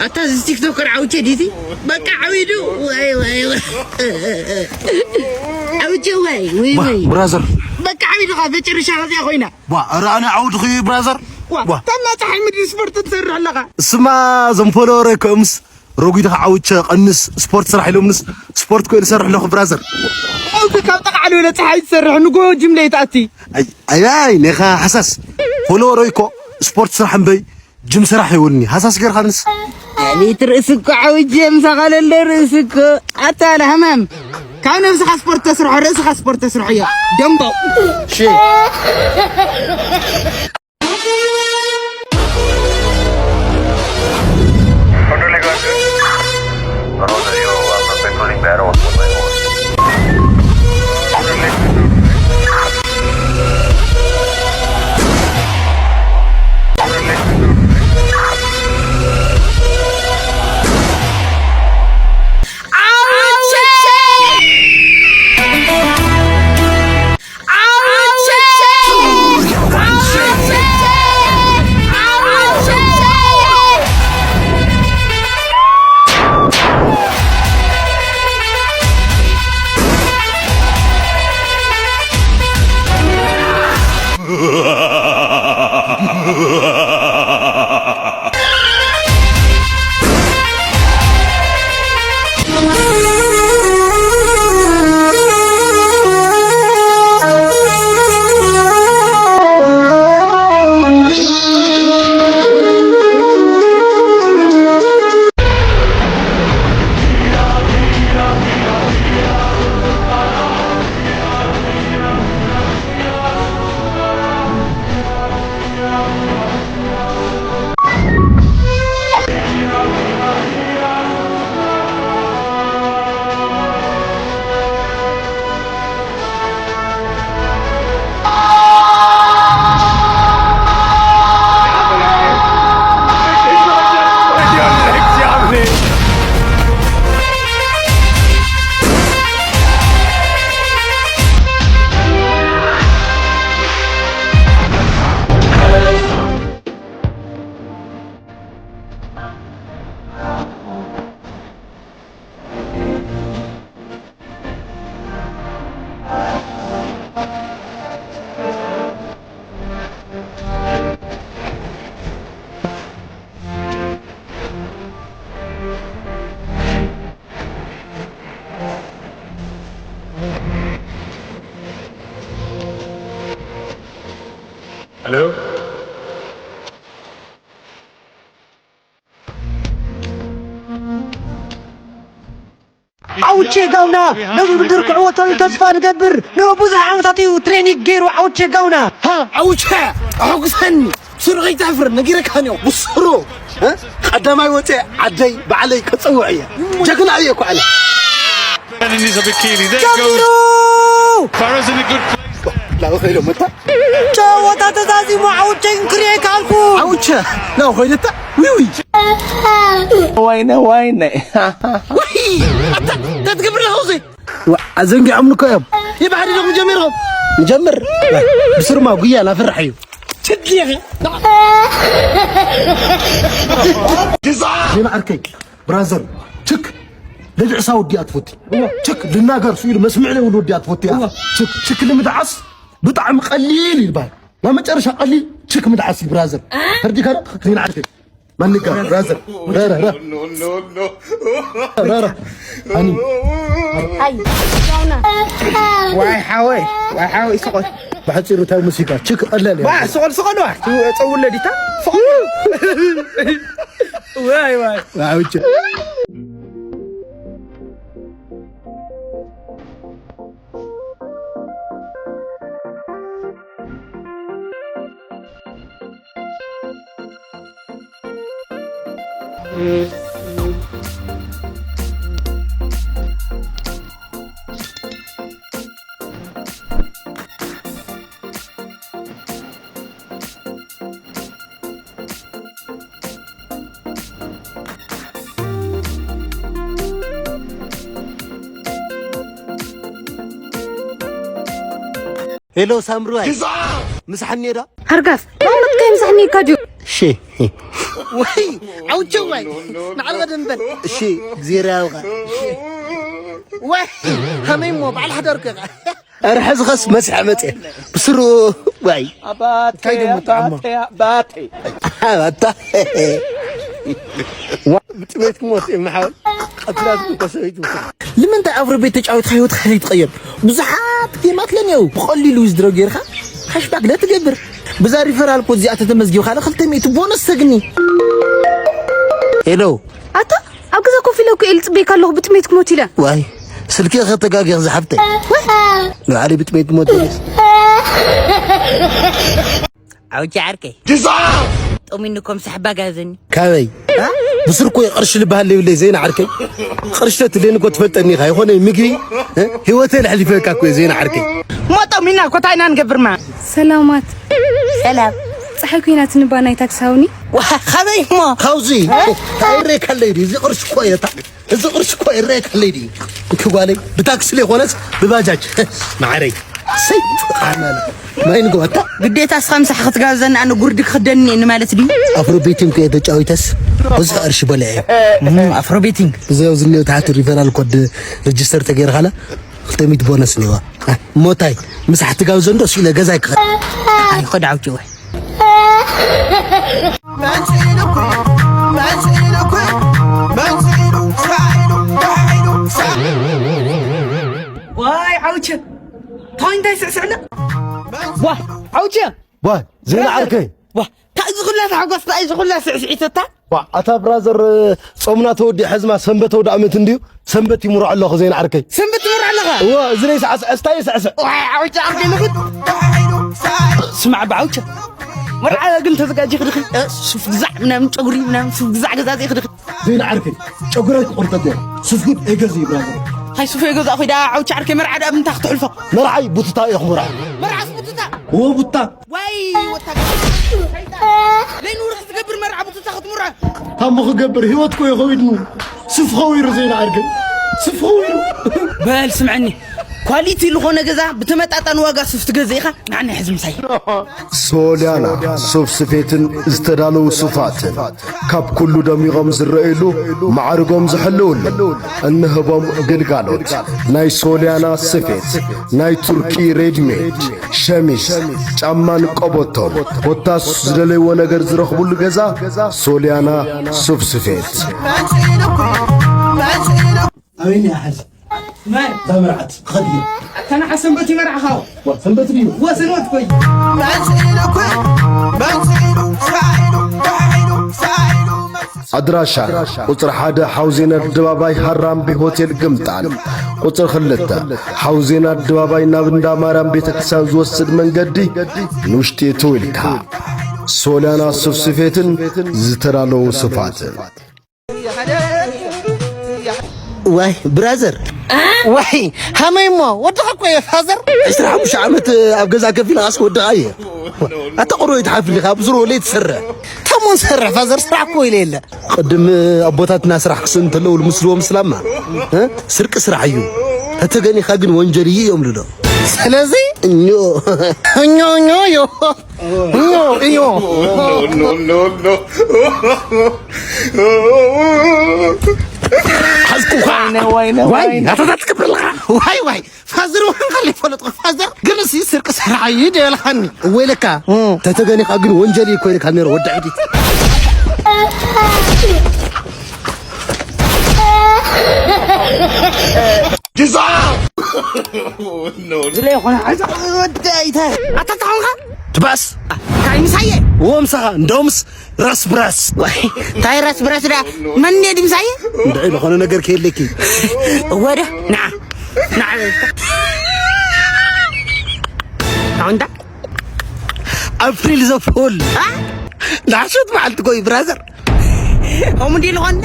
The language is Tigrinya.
ኣታ እዚ ቲክቶከር ዓውቼ ዲቲ በቃ ዓዊዱ። ወይ ወይ ወይ። ዓውቼ ወይ ወይ ወይ። ብራዘር፣ በቃ ዓዊዱ። ካ በጭርሻ ከዚያ ኮይና። ዋ፣ ኧረ ኣነ ዓውድኹ እዩ ብራዘር። ዋ፣ ዋ። ታማ ፀሓይ ምድሪ ስፖርት ትሰርሕ ኣለኻ። እስማ ዘም ፎሎወር ከምስ ረጒድኻ ዓውቼ ቀንስ፣ ስፖርት ስራሕ ኢሎምንስ ስፖርት ኮ ዝሰርሕ ኣለኹ ብራዘር። እዚ ካብ ጠቕዓሊ ወለ ፀሓይ ትሰርሕ ንጎ ጅምለ ይትኣቲ። ኣይ ኣይ ኣይ፣ ኔኻ ሓሳስ። ፎሎወር እኮ ስፖርት ስራሕ እምበይ ጅም ስራሕ ይውልኒ። ሃሳስ ጌርካ ንስ። ኣቤት ርእሲ እኮ ዓውጀ ምሳኻ ለለ ርእሲ እኮ። ኣታ ለህመም። ካብ ነብስኻ ስፖርት ተስርሖ፣ ርእስኻ ስፖርት ተስርሖ እያ። ደምቦ። ሺ። Hello? ዓውቼ ጋውና ነዚ ውድድር ክዕወተሉ ተስፋ ንገብር። ንብዙሕ ዓመታት እዩ ትሬኒንግ ገይሩ ዓውቼ ጋውና። ሃ፣ ዓውቼ፣ ኣሕጉሰኒ። ብስሩ ከይተሕፍር ነጊረካኒ እየ። ብስሩ፣ እ? ቀዳማይ ወፅየ ዓደይ ባዕለይ ከፀውዕ እየ። ጀግና እየ እኮ ኣነ። ጀሚሩ! ላበኸ ኢሎም መታ? ጨወታ ተዛዚሙ ዓውቼ እንክርየ ካልኩ። ዓውቼ፣ ላበኸ ኢለታ? ዊዊ። ዋይነ፣ ዋይነ። ወይ! እንታይ ትገብር ኣለኻ ኣብዚ? ዋ፣ ኣዘንጊዖምኒ እኮ እዮም። ይባሕሪ ዶ ጀሚርኩም? ንጀምር። ብስርማ ጉያ ናፈራሕ እዩ። ችግር። ዜና ዓርከይ፣ ብራዘር፣ ችክ ልድዕሳ ወዲኣ ትፈቲ። ችክ ልናገር ስኢሉ መስምዕ ዘይብሉ ወዲኣ ትፈቲ እያ። ችክ፣ ችክ ንምድዓስ ብጣዕሚ ቀሊል ይባሃል። ናብ መጨረሻ ቀሊል ችክ ምድዓስ እዩ ብራዘር። ተርዲካ ዶ? ዜና ዓርከይ። ማን ይጋ? ብራዘር። ረ፣ ረ፣ ረ። ረ፣ ረ። ሃኒ። ኣይ፣ ጃውና። ዋይ ሓወይ፣ ዋይ ሓወይ፣ ስቆል። ብሓፂሩ እንታይ ሙዚቃ? ችክ ቀለል እያ። ዋ፣ ስቆል፣ ስቆል፣ ዋ። ቱ-፣ ፀውለ ዲታ? ስቆል። ዋይ፣ ዋይ። ዋይ፣ ውጭ። ሄሎ ሳምሩዋይ፣ ምሳሕ እኒኦ ዶ? ሓርጋፍ፣ ማመት ከይ ምሳሕ እኒካ ጅሩ። እሺ። ወይ ዓውቸዋይ፣ ንዓል ቀደም በል። እሺ፣ እግዚኣብሔር ያውቃል። ወይ ከመይ እሞ በዓል ሓዳርኩ ኢኻ። ኧረ ሕዚ ኸስ መስሐ መጽ ብስሩ። ዋይ ኣባቴ እንታይ ደሞ ጣዕሞ? ኣባቴ ኣባቴ ኣባታ። ዋ፣ ብጥሜት ክሞት እየ መሓወል። ቀትላት እኮ ሰበይቲ ውስጥ። ንምንታይ ኣፍሮ ቤት ተጫዊትካ ህይወትካ ከይትቀየር? ብዙሓት ጌማት ለንየው ብቐሊሉ ዊዝድሮ ጌርካ ካሽባክ ለ ትገብር። ብዛ ሪፈራል ኮድ እዚኣ ተተመዝጊብካ ለ ክልተ ሚእቲ ቦነስ ተግኒ። ሄሎ። ኣታ ኣብ ገዛ ኮፍ ኢለ እኮ እየ ዝጽበየካ ኣለኹ ብጥሜት ክሞት ኢለ። ዋይ ስልኪ ከተጋጊ ዝሓፍተይ። ንባዕለይ ብጥሜት ክሞት ኢለ። ዓውቻ ዓርከይ። ጥሙይ ንኮም ሳሕባ ጋብዘኒ። ካበይ? ብስር እኮ ቅርሺ ልበሃል ዘይብለይ ዘይና ዓርከይ። ቅርሺ ተትልየኒ እኮ ትፈልጠኒ ኢኻ። ይኾነ ምግቢ፣ እ? ህይወተይ ለሕሊፈካ እኮ እየ ዘይና ዓርከይ። ሞጦ ሚና እኮ እንታይ ኢና ንገብርማ? ሰላማት። ሰላም። ፀሓይ ኮይናትኒ እባ ናይ ታክሲ ሃውኒ። ዋ፣ ካበይ እሞ? ካብዚ። እ? እሬ ከለይ ድዩ? እዚ ቅርሺ እኮ እየ። እዚ ቅርሺ እኮ ይረኣየካለይ ድዩ? እንኪ ጓለይ፣ ብታክሲ ዘይኮነስ ብባጃጅ። ማዕረይ። ሰይ፣ ቃናለ። ማይ ንግባታ። ግዴታ እስኻ ምሳሕ ክትጋብዘኒ ኣነ ጉርዲ ክኽደኒ እየ ማለት ድዩ? ኣፍሮ ቤቲንግ እኮ ተጫዊተስ፣ ብዙሕ ቅርሺ በልዐ። እም፣ ኣፍሮ ቤቲንግ። እዚ ኣብዚ እኒኦ ታሕቲ ሪፈራል ኮድ ሬጅስተር ተገይርካላ፣ ክልተ ሚእቲ ቦነስ እኒዋ። ሞታይ፣ ምሳሕ ትጋብዘ እንዶ፣ ስኢለ ገዛ ይክኸ። ኣይኮድ ዓውጭ ወይ። ዋይ ዓውቸ፣ እንታይ እንታይ ስዕስዕና? ዋ ዓውቸ፣ ዋ ዜና ዓርከይ። ዋ እንታይ እዚ ኩላ ታሕጓስ፣ እንታይ እዚ ኩላ ስዕስዒተታ? ዋ ኣታ ብራዘር፣ ጾምና ተወዲእ ሕዝማ ሰንበት ወደ ኣመት እንድዩ። ሰንበት ይምርዖ ኣለኹ ዜና ዓርከይ። ሰንበት ትምርዖ ኣለኻ? እወ፣ እዚ ናይ ሰዓት ስዕስታ ይስዕስዕ። ዋይ ዓውቸ፣ ኣብ ደምኽድ። ስማዕ ብዓውቸ፣ መርዓ ግን ተዘጋጂ ክድኺ፣ እ፣ ሱፍ ግዛዕ ምናምን፣ ጨጉሪ ምናምን፣ ሱፍ ግዛዕ ገዛዚ ክድኺ። ዜና ዓርከይ፣ ጨጉረይ ክቑርጠት እየ። ሱፍ ግን ኣይገዝእ ብራዘር። ሃይ ሱፍ የገዛእ ኮይዳ ዓውቸ ዓርከይ፣ መርዓ ደኣ ብምንታ ክትሕልፎ? መርዓይ ቡትታ እየ ክምርዖ። መርዓስ ቡትታ? እወ ቡታ። ወይ ወታደር። ለይንውርሕ ዝገብር መርዓ ቡትታ ክትምርዖ? ታሞ ክገብር ህይወት እኮ ይኸዊድኒ። ሱፍ ኸዊሩ ዜና ዓርከይ። ሱፍ ኸዊሩ። በል ስምዐኒ። ኳሊቲ ዝኾነ ገዛ ብተመጣጣኒ ዋጋ ሱፍ ትገዝእ ኢኻ? ንዓኒ ሕዚ ምሳይ። ሶልያና ሱፍ ስፌትን ዝተዳለዉ ሱፋትን ካብ ኩሉ ደሚቖም ዝረኣዩሉ፣ ማዕርጎም ዝሕልውሉ፣ እንህቦም ግልጋሎት። ናይ ሶልያና ስፌት፣ ናይ ቱርኪ ሬድሜድ፣ ሸሚዝ፣ ጫማን ቆቦቶን፣ ኮታስ ዝደለይዎ ነገር ዝረኽቡሉ ገዛ ሶልያና ሱፍ ስፌት። ኣበይ እያ ሕዚ? መን? እዛ መርዓት ክኸድ እየ። ተናሓ ሰንበት ይመርዓኻ። ዋ፣ ሰንበት ድዩ? ዋ፣ ሰንበት ኮይ። ኣድራሻ ቁጽሪ ሓደ ሓውዜን ኣደባባይ ሃራምቤ ሆቴል ግምጣን፣ ቁጽሪ ክልተ ሓውዜን ኣደባባይ ናብ እንዳ ማርያም ቤተክርስትያን ዝወስድ መንገዲ ንውሽጢ እትው ኢልካ። ሶልያና ሱፍ ስፌትን ዝተዳለዉ ሱፋትን። ዋይ ብራዘር። ዋይ ሃመይ እሞ ወድኻ እኮ እየ ፋዘር። ዕስራ ሓሙሽተ ዓመት ኣብ ገዛ ከፊልካስ ወድኻ እየ። ኣታ ቁሩብ ይትሓፍልካ ብስሩ ለይትሰርሕ። ተሞን ሰርሕ ፋዘር ስራሕ እኮ ኢለ የለ። ቅድም ኣቦታትና ስራሕ ክስእኑ እንተለዉ ምስልዎም ስላማ፣ እ? ስርቂ ስራሕ እዩ። ተተገኒኻ ግን ወንጀል እዩ እዮም ልሎ። ስለዚ እኞ፣ እኞ፣ እኞ፣ እዮ። እዮ፣ እዮ። ሓዝኩኻ። ዋይነ፣ ዋይነ፣ ዋይ፣ ዋይነ። ናታታት ትገብር ኣለኻ። ዋይ፣ ዋይ። ፋዘር እውን ካለ ይፈለጥኩ ፋዘር። ግን እሲ ስርቂ ስራሕ እዩ ደልኻኒ። ወይለካ። እም። ተተገኒኻ ግን ወንጀል እዩ ኮይንካ ነይሩ ወዲ ዕብዲት። ጅዛ! ዝለ ይኾነ፣ ኣዛ ወዲ ኣይተ-፣ ኣታ ተኾንካ? ትባስ። እንታይ ምሳየ? እዎ ምሳኻ፣ እንደውምስ ራስ ብራስ። ዋይ፣ እንታይ ራስ ብራስ ዳ? መን እየ ድምሳየ? እንድዒ ዝኾነ ነገር ከየለኪ። እወ ዶ? ንዓ፣ ንዓ። ኣሁን ዳ? ኣፕሪል ዘ ፉል። አ? ንሓሸት መዓልቲ ኮይ ብራዘር። ከምኡ እንዲ ዝኾነ?